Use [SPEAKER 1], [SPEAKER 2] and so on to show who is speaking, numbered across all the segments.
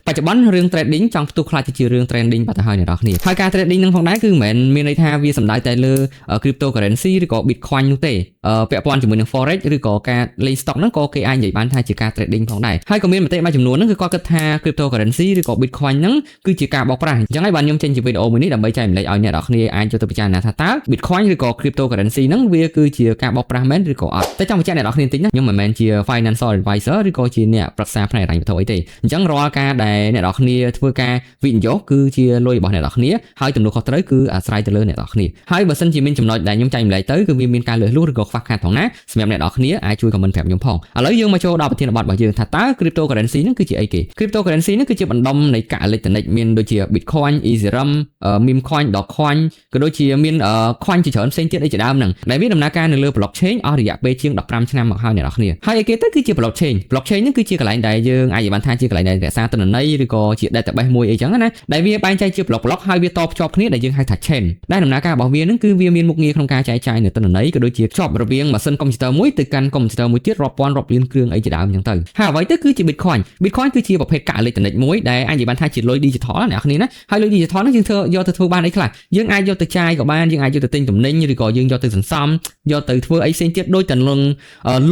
[SPEAKER 1] បច្ចុប្បន្នរឿង trading ចង់ផ្ទុះខ្លាចទៅជារឿង trending បាត់ទៅហើយអ្នកនរគ្នាហើយការ trading នឹងផងដែរគឺមិនមែនមានន័យថាវាសំដៅតែលើ cryptocurrency ឬក៏ Bitcoin នោះទេពាក់ព័ន្ធជាមួយនឹង forex ឬក៏ការលេង stock ហ្នឹងក៏គេអាចនិយាយបានថាជាការ trading ផងដែរហើយក៏មានមតិមួយចំនួនហ្នឹងគឺគាត់គិតថា cryptocurrency ឬក៏ Bitcoin ហ្នឹងគឺជាការបោកប្រាស់អញ្ចឹងហើយបានខ្ញុំចេញជាវីដេអូមួយនេះដើម្បីចែករំលែកឲ្យអ្នកនរគ្នាអាចយកទៅពិចារណាថាតើ Bitcoin ឬក៏ cryptocurrency ហ្នឹងវាគឺជាការបោកប្រាស់មែនឬក៏អត់តែចង់បញ្ជាក់អ្នកនរគ្នាបន្តិចណាខ្ញុំមិនមែនជា financial advisor ឬក៏ជាអ្នកប្រឹក្សាផ្នែកហិរញ្ញវត្ថុអីទេអញ្ចឹងរាល់ការដែលអ្នកនរគ្នាធ្វើការវិនិយោគគឺជាលុយរបស់អ្នកនរគ្នាហើយទំនួលខុសត្រូវគឺអាស្រ័យទៅលើអ្នកនរគ្នាហើយបើសិនជាមានចំណុចដែលខ្ញុំចែករំលែកទៅគឺវាមានការលើសលួសឬក៏ខ្វះខាតផងណាសម្រាប់អ្នកនរគ្នាអាចជួយ comment ប្រាប់ខ្ញុំផងឥឡូវយើងមកចូលដល់ប្រធានបទរបស់យើងថាតើ cryptocurrency ហ្នឹងគឺជាអីគេ cryptocurrency ហ្នឹងគឺជាបណ្ដុំនៃកាក់អេឡិចត្រូនិកមានដូចជា Bitcoin, Ethereum, meme coin, Dogecoin ក៏ដូចជាមាន coin ជាច្រើនផ្សេងទៀតអីជាដើមហ្នឹងដែលវាដំណើរការនៅលើ blockchain អស់រយៈពេលជាង15ឆ្នាំមកហើយអ្នកនរគ្នាហើយអីគេទៅគឺជា blockchain blockchain ហ្នឹងគឺជាកន្លែងដែលយើងអាចនិយាយបានថាជាកន្លែងដែលរក្សាទិន្នន័យឬក៏ជា database មួយអីចឹងណាដែលវាបែងចែកជា block block ហើយវាតភ្ជាប់គ្នាដែលយើងហៅថា chain ដែលដំណើរការរបស់វាហ្នឹងគឺវាមានមុខងារក្នុងការចែកចាយនៅទិន្នន័យក៏ដូចជាភ្ជាប់រវាងម៉ាស៊ីនកុំព្យូទ័រមួយទៅកាន់កុំព្យូទ័រមួយទៀតរាប់ពាន់រាប់លានគ្រឿងអីជាដើមចឹងទៅហើយអ្វីទៅគឺជា Bitcoin Bitcoin គឺជាប្រភេទកាក់អេឡិចត្រូនិកមួយដែលអាចនិយាយបានថាជាលុយ digital ណាអ្នកគ្នាណាហើយលុយ digital ហ្នឹងយើងធ្វើយកទៅធ្វើបានអីខ្លះយើងអាចយកទៅចាយក៏បានយើងអាចយកទៅទិញទំនិញឬក៏យើងយកទៅសន្សំយកទៅធ្វើអីផ្សេងទៀតដូចតែនឹង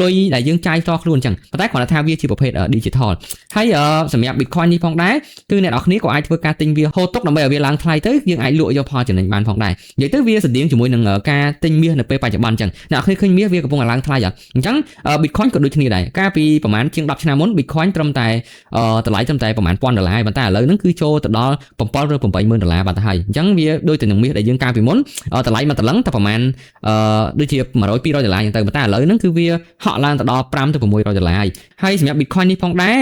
[SPEAKER 1] លុយដែលយើងចាយផ្ទាល់ខ្លួនអញ្ចឹងប៉ុន្តែគ្រាន់តែថាវាជាប្រភេទ digital ហើយសម្រាប់ Bitcoin នេះផងដែរគឺអ្នកនរគ្នាក៏អាចធ្វើការទិញវាហូតទុកដើម្បីឲ្យវាឡើងថ្លៃទៅយើងអាចលក់យកផលចំណេញបានផងដែរនិយាយទៅវាស្តៀងជាមួយនឹងការទិញមាសនៅពេលបច្ចុប្បន្នអញ្ចឹងអ្នកនរគ្នាឃើញមាសវាកំពុងតែឡើងថ្លៃអត់អញ្ចឹង Bitcoin ក៏ដូចគ្នាដែរកាលពីប្រហែលជាង10ឆ្នាំមុន Bitcoin ត្រឹមតែតម្លៃត្រឹមតែប្រហែល1000ដុល្លារប៉ុន្តែឥឡូវហ្នឹងគឺចូលទៅដល់7ឬ80000ដុល្លារបាត់ទៅហើយអញ្ចឹងវាដូចទៅនឹងមាសដែលយើងកាលពីមុនតម្លៃមួយតលឹងតែប្រហែលដូចជា100 200ដុល្លារអញ្ចឹងទៅប៉ុន្តែឥឡូវហ្នឹងគឺវាហក់ឡើងទៅដល់5ទៅ600ដុល្លារហើយហើយសម្រាប់ Bitcoin នេះផងដែរ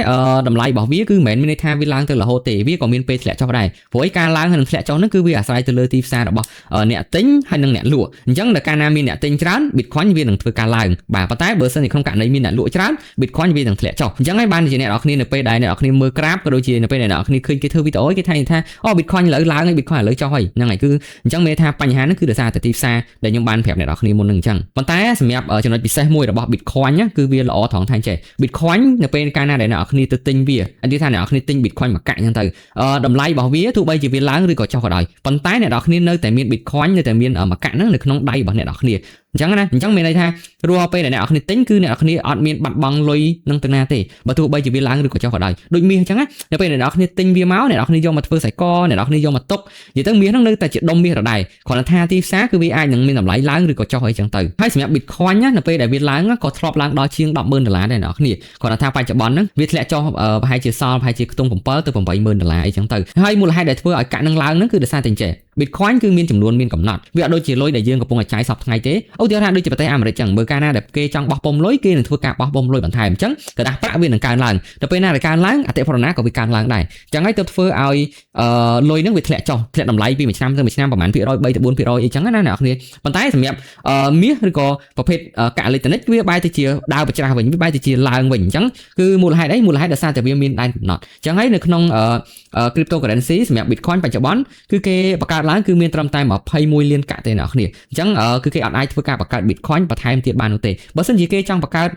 [SPEAKER 1] តម្លៃរបស់វាគឺមិនមែនមានន័យថាវាឡើងទៅរហូតទេវាក៏មានពេលធ្លាក់ចុះដែរព្រោះឯការឡើងហើយនិងធ្លាក់ចុះហ្នឹងគឺវាអាស្រ័យទៅលើទីផ្សាររបស់អ្នកទិញហើយនិងអ្នកលក់អញ្ចឹងដល់កាលណាមានអ្នកទិញច្រើន Bitcoin វានឹងធ្វើការឡើងបាទប៉ុន្តែបើសិនជាក្នុងករណីមានអ្នកលក់ច្រើន Bitcoin វានឹងធ្លាក់ចុះអញ្ចឹងហើយបានជាអ្នកនរគ្នានៅពេលដែលអ្នកនរគ្នាមើលក្រាបក៏ដូចជានៅពេលដែលអ្នកនរគ្នាឃើញគេធ្វើវីដេអូគេថាថាអូ Bitcoin ឥឡូវឡើងហើយ Bitcoin ឥឡូវចុះហើយហ្នឹងហើយគឺអញ្ចឹងមានថាបញ្ហាហ្នឹងគឺដោយសារតែទីផ្សារដែលខ្ញុំបានប្រាប់អ្នកនរគ្នាមុនហ្នឹងអញ្ចឹងប៉ុន្តែសម្រាប់ចំណុចពិសេសមួយរបស់ Bitcoin គឺវាល្អត្រង់ថាចេះ Bitcoin នៅពេលកាលណាដែលអ្នកនរគ្នាទៅទិញវាអញ្ចឹងថាអ្នកនរគ្នាទិញ Bitcoin មួយកាក់អញ្ចឹងទៅតម្លៃរបស់វាទោះបីជាវាឡើងឬក៏ចុះក៏ដោយប៉ុន្តែអ្នកនរគ្នានៅតែមាន Bitcoin នៅតែមានមួយកាក់ហ្នឹងនៅក្នុងដៃរបស់អ្នកនរគ្នាអញ្ចឹងណាអញ្ចឹងមានន័យថារាល់ពេលដែលអ្នកនរគ្នាទិញគឺអ្នកនរគ្នាអត់មានបាត់បង់លុយនឹងទៅណាទេបើទោះបីជាវាឡើងឬក៏ចុះក៏ដោយដូចមាសអញ្ចឹងណានៅពេលអ្នកនរគ្នាទិញវាមកអ្នកនរគ្នាយកមកធ្វើខ្សែកអ្នកនរគ្នាយកមកទុកនិយាយទៅមាសហ្នឹងនៅតែជាដុំមាសដដែលគ្រាន់តែថាទីផ្សារគឺវាអាចនឹងមានតម្លៃឡើងឬក៏ចុះអីចឹងទៅហើយសម្រាប់ Bitcoin ណានៅពេលដែលវាឡើងក៏ធ្លាប់ឡើងដល់ជាង100,000ដុល្លារដែរអ្នកនរគ្នាគ្រាន់តែថាបច្ចុប្បន្នហ្នឹងវាធ្លាក់ចុះប្រហែលជាសល់ប្រហែលជាខ្ទង់7ទៅ80000ដុល្លារអីចឹងទៅហើយមូលហេតុដែលធ្វើឲ្យកាក់នឹងឡើងហ្នឹងគឺដោយសារតែអញ្ចេះ Bitcoin គឺមានចំនួនមានកំណត់វាអត់ដូចជាលុយដែលយើងកំពុងតែចាយសព្វថ្ងៃទេឧទាហរណ៍ថាដូចជាប្រទេសអាមេរិកចឹងបើកាលណាដែលគេចង់បោះពុម្ពលុយគេនឹងធ្វើការបោះពុម្ពលុយបន្ថែមអញ្ចឹងក្រដាសប្រាក់វានឹងកើនឡើងដល់ពេលណាដែលកើនឡើងអតិផរណាក៏វាកើនឡើងដែរអញ្ចឹងហើយទើបធ្វើឲ្យលុយហ្នឹងវាធ្លាក់ចុះធ្លាក់តម្លៃពីមួយឆ្នាំទៅមួយឆ្នាំប្រហែលភាគរយ3ទៅ4%អីចឹងណាអ្នកនរគ្នាប៉ុន្តែសម្រាប់មាសឬក៏ប្រភេទកាក់អេឡិចត្រូនិកវាបែរទៅជាដើរប្រច្រាស់វិញវាបែរទៅជាឡើងវិញអញ្ចឹងគឺមូលហេតុអីមូលហេតុដោយសារតែវាមានដែនកំណត់អញ្ចឹងហើយនៅក្នុង cryptocurrency សម្រាប់ Bitcoin បច្ចុប្បន្នគឺគេបង្កើតឡើងគឺមានត្រឹមតែ21លានកាក់ទេអ្នកនរគ្នាអញ្ចឹងគឺគេអត់អាចធ្វើការបង្កើត Bitcoin បន្ថែមទៀតបាននោះទេបើសិនជាគេចង់បង្កើ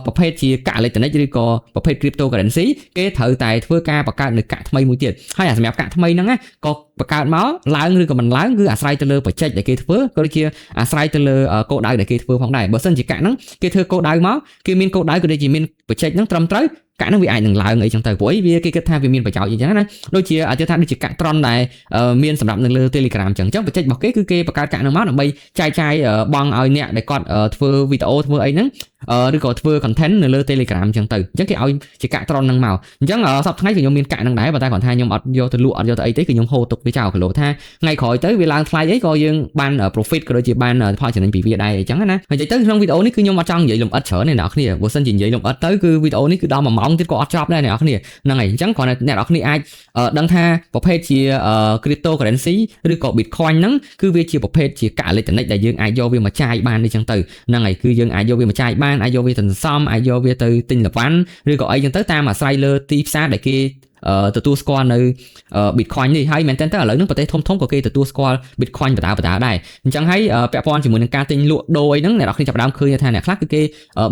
[SPEAKER 1] តប្រភេទជាកាក់អេឡិចត្រូនិកឬក៏ប្រភេទ cryptocurrency គេត្រូវតែធ្វើការបង្កើតនៅកាក់ថ្មីមួយទៀតហើយអាសម្រាប់កាក់ថ្មីហ្នឹងណាក៏បង្កើតមកឡើងឬក៏មិនឡើងគឺអាស្រ័យទៅលើ project ដែលគេធ្វើក៏ដូចជាអាស្រ័យទៅលើគោលដៅដែលគេធ្វើផងដែរបើសិនជាកាក់ហ្នឹងគេធ្វើគោលដៅមកគេមានគោលដៅក៏ដូចជាមាន project ហ្នឹងត្រឹមត្រូវកាក់ហ្នឹងវាអាចនឹងឡើងអីចឹងទៅព្រោះអីវាគេគិតថាវាមានប្រយោជន៍អីចឹងណាដូចជាអាចថាដូចជាកាក់ Tron ដែលមានសម្រាប់នៅលើ Telegram ចឹងចឹង project របស់គេគឺគេបង្កើតកាក់ហ្នឹងមកដើម្បីចែកចាយបង់ឲ្យអ្នកដែលគាត់ធ្វើវីដេអូធ្វើអីហ្នឹងឬក៏ធ្វើ content នៅលើ Telegram ចឹងទៅអញ្ចឹងគេឲ្យជាកាក់ Tron ហ្នឹងមកអញ្ចឹងសប្តាហ៍ថ្ងៃគឺខ្ញុំមានកាក់ហ្នឹងដែរប៉ុន្តែគាត់ថាខ្ញុំអត់យកទៅលក់អត់យកទៅអីទេគឺខ្ញុំហូរទុកវាចោលគីឡូថាថ្ងៃក្រោយទៅវាឡើងថ្លៃអីក៏យើងបាន profit ក៏ដូចជាបានផលចំណេញពីវាដែរអញ្ចឹងណាហើយនិយាយទៅក្នុងវីដេអូនេះគឺខ្ញុំអត់ចង់និយាយលម្អិតច្រើនទេអ្នកនរគ្នាបើសិនជានិយាយលម្អិតទៅគឺវីដេអូនេះគឺដល់1ម៉ោងទៀតក៏អត់ចប់ដែរអ្នកនរគ្នាហ្នឹងហើយអញ្ចឹងគ្រាន់តែអ្នកនរគ្នាអាចដឹងថាប្រភេទជា cryptocurrency ឬក៏ Bitcoin ហ្នឹងគឺវាជាប្រភេទជាកាក់អេឡិចត្រូនិកដែលយើងអាចយកវាមកចាយបានអញ្ចឹងទៅហ្នឹងហើយគឺយើងអាចយកវាមកចាយបានអាចយកវាទៅសន្សំអាចយកវាទៅទិញលវ៉ាន់ឬក៏អីចឹងទៅតាមអាស្រ័យលើទីផ្សារដែលគេ ទទួលស្គាល់នៅ Bitcoin នេះហើយមែនតើទៅឥឡូវហ្នឹងប្រទេសធំៗក៏គេទទួលស្គាល់ Bitcoin បដាបដាដែរអញ្ចឹងហើយពាក់ព័ន្ធជាមួយនឹងការទិញលក់ដូរអីហ្នឹងអ្នកនរគ្នាចាប់ផ្ដើមឃើញថាអ្នកខ្លះគឺគេ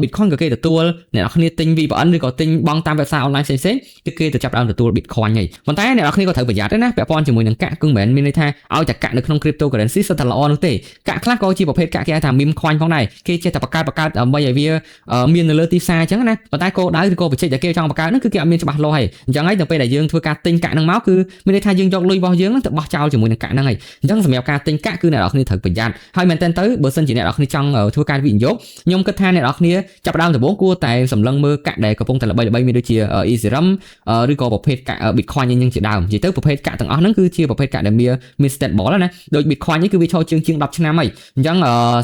[SPEAKER 1] Bitcoin ក៏គេទទួលអ្នកនរគ្នាទិញ VPN ឬក៏ទិញបង់តាម website online ផ្សេងៗគឺគេទៅចាប់ផ្ដើមទទួល Bitcoin ហើយប៉ុន្តែអ្នកនរគ្នាក៏ត្រូវប្រយ័ត្នដែរណាពាក់ព័ន្ធជាមួយនឹងកាក់គឺមិនមែនមានន័យថាឲ្យតែកាក់នៅក្នុង cryptocurrency សុទ្ធតែល្អនោះទេកាក់ខ្លះក៏ជាប្រភេទកាក់គេហៅថា meme coin ផងដែរគេចេះតែបង្កើតបង្កើតដើម្បីឲ្យវាមាននៅលើទីផ្សារអញ្ចឹងណាប៉ុន្តែគោលដៅឬក៏បច្ចេកដែលគេចង់បង្កើតហ្នឹងគឺគេអត់មានច្បាស់លាស់ហើយអញ្ចឹងហើយដល់ពេលដែលយើងធ្វើការទិញកាក់ហ្នឹងមកគឺមានន័យថាយើងយកលុយរបស់យើងហ្នឹងទៅបោះចោលជាមួយនឹងកាក់ហ្នឹងហើយអញ្ចឹងសម្រាប់ការទិញកាក់គឺអ្នកនរគ្នាត្រូវប្រយ័ត្នហើយមែនទែនទៅបើសិនជាអ្នកនរគ្នាចង់ធ្វើការវិនិយោគខ្ញុំគិតថាអ្នកនរគ្នាចាប់ផ្ដើមដំបូងគួរតែសម្លឹងមើលកាក់ដែលកំពុងតែល្បីៗមានដូចជា Ethereum ឬក៏ប្រភេទកាក់ Bitcoin អីហ្នឹងជាដើមនិយាយទៅប្រភេទកាក់ទាំងអស់ហ្នឹងគឺជាប្រភេទកាក់ដែលមានមាន stable ណាដូច Bitcoin នេះគឺវាឈរជើងជាង10ឆ្នាំហើយអញ្ចឹង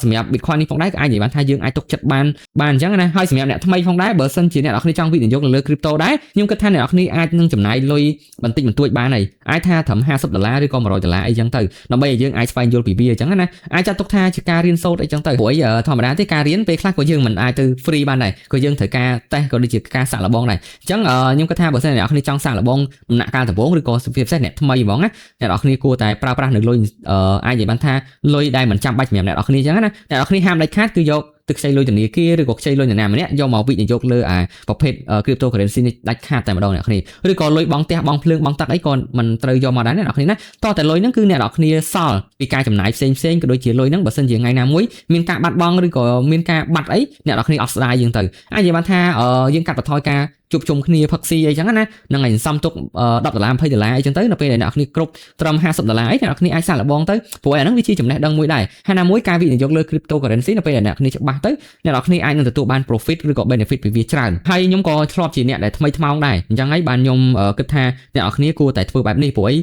[SPEAKER 1] សម្រាប់ Bitcoin នេះផងដែរក៏អាចនិយាយបានថាយើងអាចទុកចិត្តបានបានអញ្ចឹងណាហើយសម្រាប់អ្នកថ្មីផងដែរបើសិនជាអ្នកនរគ្នាចង់វិនិយោគនៅលើ crypto ដែរខ្ញុំគិតថាអ្នកនរគ្នាអាចនឹងចំណាយលុយបន្តិចបន្តួចបានហើយអាចថាត្រឹម50ដុល្លារឬក៏100ដុល្លារអីចឹងទៅដើម្បីឲ្យយើងអាចស្វែងយល់ពីវាអញ្ចឹងណាអាចចាត់ទុកថាជាការរៀនសូត្រអីចឹងទៅព្រោះអីធម្មតាទេការរៀនពេលខ្លះក៏យើងមិនអាចទៅ free បានដែរក៏យើងត្រូវការតេស្តក៏ដូចជាការសាកល្បងដែរអញ្ចឹងខ្ញុំគិតថាបើសិនអ្នកនរគ្នាចង់សាកល្បងដំណាក់កាលដំបូងឬក៏ពិសេសអ្នកថ្មីហ្មងណាអ្នកនរគ្នាគួរតែប្រើប្រាស់នៅលុយអាចនិយាយបានថាលុយដែលមិនចាំបាច់សម្រាប់អ្នកនរគ្នាអញ្ចឹងណាអ្នកនរគ្នាហាមដាច់ខាតគឺយកទឹកខ្ចីលុយធនាគារឬក៏ខ្ចីលុយនរណាម្នាក់យកមកវិនិយោគលើអាប្រភេទ cryptocurrency នេះដាច់ខាតតែម្ដងអ្នកគ្នាឬក៏លុយបង់ផ្ទះបង់ភ្លើងបង់ទឹកអីក៏មិនត្រូវយកមកដែរអ្នកនរគ្នាណាតោះតែលុយហ្នឹងគឺអ្នកនរគ្នាសល់ពីការចំណាយផ្សេងផ្សេងក៏ដូចជាលុយហ្នឹងបើសិនជាថ្ងៃណាមួយមានការបាត់បង់ឬក៏មានការបាត់អីអ្នកនរគ្នាអត់ស្ដាយយើងទៅអាចនិយាយបានថាយើងកាត់បន្ថយការជួបជុំគ្នាផឹកស៊ីអីចឹងណាហ្នឹងហើយសំទុក10ដុល្លារ20ដុល្លារអីចឹងទៅនៅពេលដែលអ្នកគ្នាគ្រប់ត្រឹម50ដុល្លារអីអ្នកគ្នាអាចសាកល្បងទៅព្រោះអាហ្នឹងវាជាចំណេះដឹងមួយដែរហើយណាមួយការវិនិយោគលើ cryptocurrency នៅពេលដែលអ្នកគ្នាច្បាស់ទៅអ្នកនរគ្នាអាចនឹងទទួលបាន profit ឬក៏ benefit ពីវាច្រើនហើយខ្ញុំក៏ធ្លាប់ជាអ្នកដែលថ្មីថ្មោងដែរអញ្ចឹងហើយបានខ្ញុំគិតថាអ្នកនរគ្នាគួរតែធ្វើបែបនេះព្រោះអី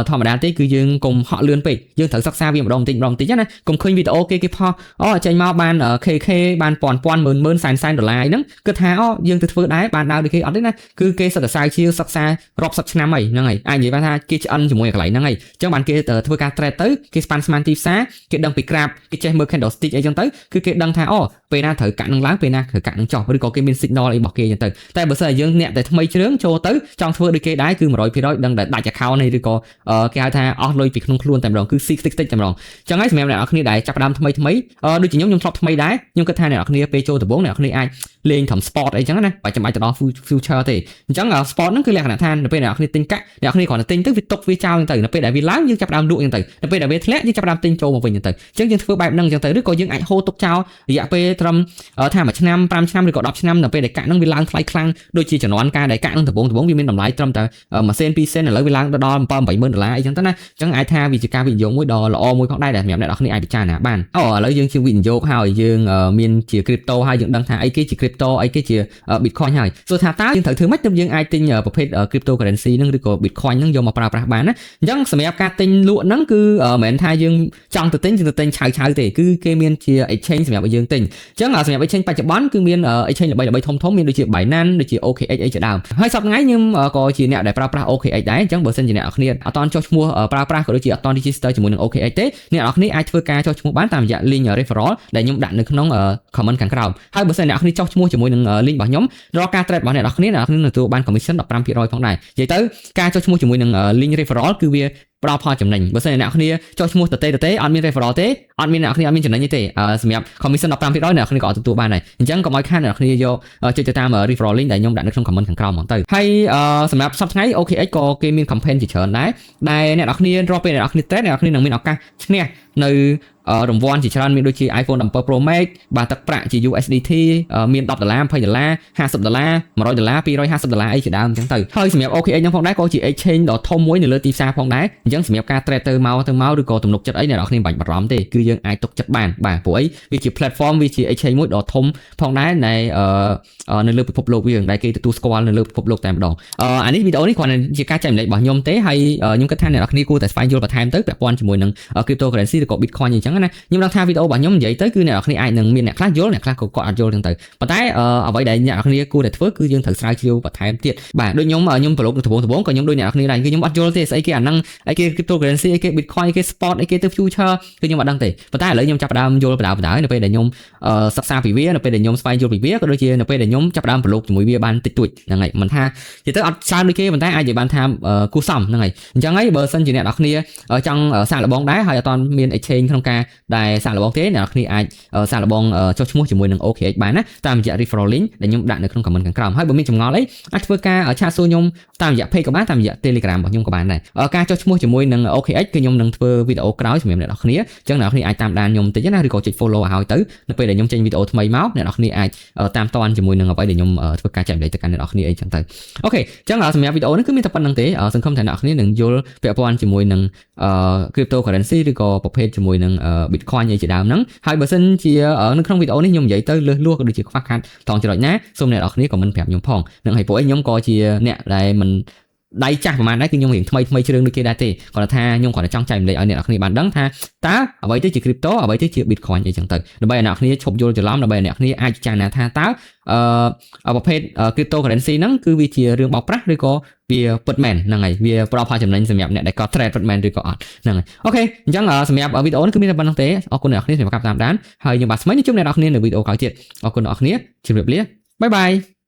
[SPEAKER 1] ធម្មតាទេគឺយើងកុំហក់លឿនពេកយើងត្រូវសិក្សាវាម្ដងបន្តិចម្ដងបន្តិចណាកុំឃើញវីដេអូគេគេផុសអូចេញមកបាន KK បានពាន់ពាន់ម៉ឺនម៉ឺនសែនសែនដុល្លារហ្នឹងគិតថាអូយើងទៅធ្វើដែរបានដើរដូចគេអត់ទេណាគឺគេសិតតែស្រាវជ្រាវសិក្សារាប់សិបឆ្នាំហើយហ្នឹងហើយអាចនិយាយបានថាគេឆ្អិនជាមួយកន្លែងហ្នឹងហើយអញ្ចឹងបានគេធ្វើការ trade ទៅគេស្ប៉ាន់ស្មានទីផ្សារគេដឹងពីក្រាបគេចេះមើល candlestick អីចឹងទៅគឺគេដឹងថាអូពេលណាត្រូវកាក់នឹងឡើងពេលណាត្រូវកាក់នឹងចុះឬក៏គេមាន signal អីរបស់គេចឹងទៅតែបើសិនជាយើងអ្នកតែថ្មីជ្រើងចូលទៅចង់ធ្វើដូចគេដែរគឺ100%ដឹងតែដាច់ account នេះឬក៏គេហៅថាអស់លុយពីក្នុងខ្លួនតែម្ដងគឺស៊ីខ្ទេចខ្ទេចតែម្ដងចឹងហើយសម្រាប់អ្នកនរគ្នាដែលចាប់ផ្ដើមថ្មីថ្មីដូចជាខ្ញុំខ្ញុំធ្លាប់ថ្មីដែរខ្ញុំគិតថាអ្នកនរគ្នាពេលចូលដំបូងអ្នកនរគ្នាអាចលេងត្រឹម spot អីចឹងណាបើចាំបាច់ទៅដល់ future ទេអញ្ចឹង spot ហ្នឹងគឺលក្ខណៈថានៅពេលអ្នកនរគ្នាទិញកាក់អ្នកនរគ្នាគ្រាន់តែទិញទៅវាទុកវាចោលចឹងទៅនៅពេលដែលវាឡើងយើងចាប់ផ្ដើមលក់ចឹងទៅនៅពេលដែលវាធ្លាក់យើងចាប់ផ្ដើមទិញចូលមកវិញចឹងទៅអញ្ចឹងយើងធ្វើបែបហ្នឹងចឹងទៅឬក៏យើងអាចហូរទុកចោលរយៈពេលត្រឹមថា1ឆ្នាំ5ឆ្នាំឬក៏10ឆ្នាំនៅពេលដែលកាក់ហ្នឹងវាឡើងថ្លៃខ្លាំងដូចជាជំនាន់ការដែលកាក់ហ្នឹងដំបូងដំបូងវាមានតម្លៃត្រឹមតែ1សេន2សេនឥឡូវវាឡើងទៅដល់7 80000ដុល្លារអីចឹងទៅណាអញ្ចឹងអាចថាវាជាការវិនិយោគមួយដ៏ល្អមួយផងដែរដែលសម្រាប់អ្នកនរគ្នាអាចពិចារណាបានអូឥឡូវយើងជាវិនិយោគហើយយើងមានជា crypto ហើយយើងដឹងថាអីគេជា crypto អីគេជា Bitcoin ហើយសួរថាតើយើងត្រូវធ្វើម៉េចទើបយើងអាចទិញប្រភេទ cryptocurrency ហ្នឹងឬក៏ Bitcoin ហ្នឹងយកមកប្រើប្រាស់បានណាអញ្ចឹងសម្រាប់ការទិញលក់ហ្នឹងគឺមិនមែនថាយើងចង់ទៅទិញយើងទៅទិញឆៅឆៅទេគឺគេមានជា exchange សម្រាប់ឲ្យយើងទិញអញ្ចឹងសម្រាប់ exchange បច្ចុប្បន្នគឺមាន exchange ល្បីៗធំៗមានដូចជា Binance ដូចជា OKX អីជាដើមហើយសប្តាហ៍ថ្ងៃខ្ញុំក៏ជាអ្នកដែលប្រើប្រាស់ OKX ដែរអញ្ចឹងបើសិនជាអ្នកនរគ្នាអត់ទាន់ចុះឈ្មោះប្រើប្រាស់ក៏ដូចជាអត់ទាន់ register ជាមួយនឹង OKX ទេអ្នកនរគ្នាអាចធ្វើការចុះឈ្មោះបានតាមរយៈ link referral ដែលខ្ញុំដាក់នៅក្នុង comment ខាងក្រោមហើយបើសិនអ្នកនរគ្នាចុះឈ្មោះជាមួយនឹង link របស់ខ្ញុំរាល់ការ trade របស់អ្នកនរគ្នាអ្នកនរគ្នានឹងទទួលបាន commission 15%ផងដែរនិយាយទៅការចុះឈ្មោះជាមួយនឹង link referral គឺវាផ្ដល់ផលចំណេញបើសិនជាអ្នកគ្នាចុះឈ្មោះតទេតទេអត់មាន referral ទេអត់មានអ្នកគ្នាអត់មានចំណេញទេសម្រាប់ commission 15%អ្នកគ្នាក៏អត់ទទួលបានដែរអញ្ចឹងកុំឲ្យខានអ្នកគ្នាយកចុចទៅតាម referral link ដែលខ្ញុំដាក់នៅក្នុង comment ខាងក្រោមហ្មងទៅហើយសម្រាប់សប្តាហ៍ថ្ងៃ OKX ក៏គេមាន campaign ជាច្រើនដែរដែលអ្នកនរគ្នារាល់ពេលអ្នកនរគ្នា trade អ្នកនរគ្នានឹងមានឱកាសឈ្នះនៅរង្វាន់ជាច្រើនមានដូចជា iPhone 17 Pro Max បាទទឹកប្រាក់ជា USDT មាន10ដុល្លារ20ដុល្លារ50ដុល្លារ100ដុល្លារ250ដុល្លារអីជាដើមអញ្ចឹងទៅហើយសម្រាប់ OKX ហ្នឹងផងដែរក៏ជា exchange ដ៏ធំមួយនៅលើទីផ្សារផងដែរអញ្ចឹងសម្រាប់ការ trade ទៅមកទៅមកឬក៏ទំនុកចិត្តអីអ្នកនរគ្នាមិនបាច់បារម្ភទេគឺយើងអាចទុកចិត្តបានបាទព្រោះអីវាជា platform វាជា exchange មួយដ៏ធំផងដែរដែលនៅលើពិភពលោកយើងដែលគេទទួលស្គាល់នៅលើពិភពលោកតែម្ដងអានេះវីដេអូនេះគ្រាន់តែជាការចែករំលែករបស់ខ្ញុំទេហើយខ្ញុំគិតថាអ្នកនរគ្នាគួរតែស្វែងយល់បន្ថែមទៅពាក់ព័ន្ធជាមួយនឹង cryptocurrency ឬក៏ Bitcoin អញ្ចឹងណាខ្ញុំដឹងថាវីដេអូរបស់ខ្ញុំនិយាយទៅគឺអ្នកនរគ្នាអាចនឹងមានអ្នកខ្លះយល់អ្នកខ្លះក៏គាត់អត់យល់ចឹងទៅប៉ុន្តែអ្វីដែលអ្នកនរគ្នាគួរតែធ្វើគឺយើងត្រូវស្រាវជ្រាវបន្ថែមទៀតបាទដូចខ្ញុំខ្ញុំប្រឡូកដំបូងដំបូងក៏ខ្ញុំដូចអ្នកនរគ្នាដែរគឺខ្ញុំអត់យល់ទេស្អីគេអាហ្នឹងអីគេ គេ cryptocurrency អីគេ Bitcoin អីគេ spot អីគេទៅ future គឺខ្ញុំអត់ដឹងទេប៉ុន្តែឥឡូវខ្ញុំចាប់ផ្ដើមយល់បណ្ដើរបណ្ដើរនៅពេលដែលខ្ញុំសិក្សាពីវានៅពេលដែលខ្ញុំស្វែងយល់ពីវាក៏ដូចជានៅពេលដែលខ្ញុំចាប់ផ្ដើមប្រឡូកជាមួយវាបានតិចតួចហ្នឹងហើយមិនថានិយាយទៅអត់ច្រើនដូចគេប៉ុន្តែអាចនិយាយបានថាគួរសមហ្នឹងហើយអញ្ចឹងហើយបើសិនជាអ្នកនរគ្នាចង់សាកល្បងដែរហើយអត់ទាន់មាន exchange ក្នុងការដែលសាកល្បងទេអ្នកនរគ្នាអាចសាកល្បងចុះឈ្មោះជាមួយនឹង OKX បានណាតាមរយៈ referral link ដែលខ្ញុំដាក់នៅក្នុង comment ខាងក្រោមហើយបើមានចម្ងល់អីអាចធ្វើការ chat សួរខ្ញុំតាមរយៈ page ក៏បានតាមរយៈ Telegram របស់ខ្ញុំក៏បានដែរការចុះឈ្មោះជាមួយនឹង OKX គឺខ្ញុំនឹងធ្វើវីដេអូក្រោយសម្រាប់អ្នកនរគ្នាអញ្ចឹងអ្នកនរគ្នាអាចតាមដានខ្ញុំតិចណាឬក៏ចុច follow ឲ្យហើយទៅនៅពេលដែលខ្ញុំចេញវីដេអូថ្មីមកអ្នកនរគ្នាអាចតាមតន់ជាមួយនឹងអ្វីដែលខ្ញុំធ្វើការចែករំលែកទៅកាន់អ្នកនរគ្នាអីចឹងទៅOK អញ្ចឹងសម្រាប់វីដេអូនេះគឺមានតែប៉ុណ្្នឹងទេសង្ឃឹមថាអ្នកនរគ្នានឹងយល់ពាក់ព័ន្ធជាមួយនឹង cryptocurrency ឬក៏ប្រភេទជាមួយនឹង Bitcoin អីជាដើមហ្នឹងហើយបើសិនជានៅក្នុងវីដេអូនេះខ្ញុំនិយាយទៅលើសលួសក៏ដូចជាខ្វះខាតត្រង់ចំណុចណាសូមអ្នកនរគ្នាក៏មិនប្រាប់ខ្ញុំផងនឹងហើយព្រោះអីខ្ញុំក៏ជាអ្នកដែលមិនដៃចាស់ប្រហែលដែរគឺខ្ញុំរៀងថ្មីថ្មីជ្រឿងដូចគេដែរទេគាត់ថាខ្ញុំគ្រាន់តែចង់ចែករំលែកឲ្យអ្នកនរគ្នាបានដឹងថាតើអ្វីទៅជា crypto អ្វីទៅជា Bitcoin អីចឹងទៅដើម្បីឲ្យអ្នកនរគ្នាឈប់យល់ច្រឡំដើម្បីឲ្យអ្នកនរគ្នាអាចពិចារណាថាតើប្រភេទ cryptocurrency ហ្នឹងគឺវាជារឿងបោកប្រាស់ឬក៏វាពិតមែនហ្នឹងហើយវាផ្ដល់ផលចំណេញសម្រាប់អ្នកដែលគាត់ trade ពិតមែនឬក៏អត់ហ្នឹងហើយ OK អញ្ចឹងសម្រាប់វីដេអូនេះគឺមានតែប៉ុណ្្នឹងទេអរគុណអ្នកនរគ្នាសម្រាប់ការតាមដានហើយខ្ញុំបាទស្មីនឹងជួបអ្នកនរគ្នានៅវីដេអូក្រោយទៀតអរគុណអ្នកនរគ្នាជម្រាបលាbye bye.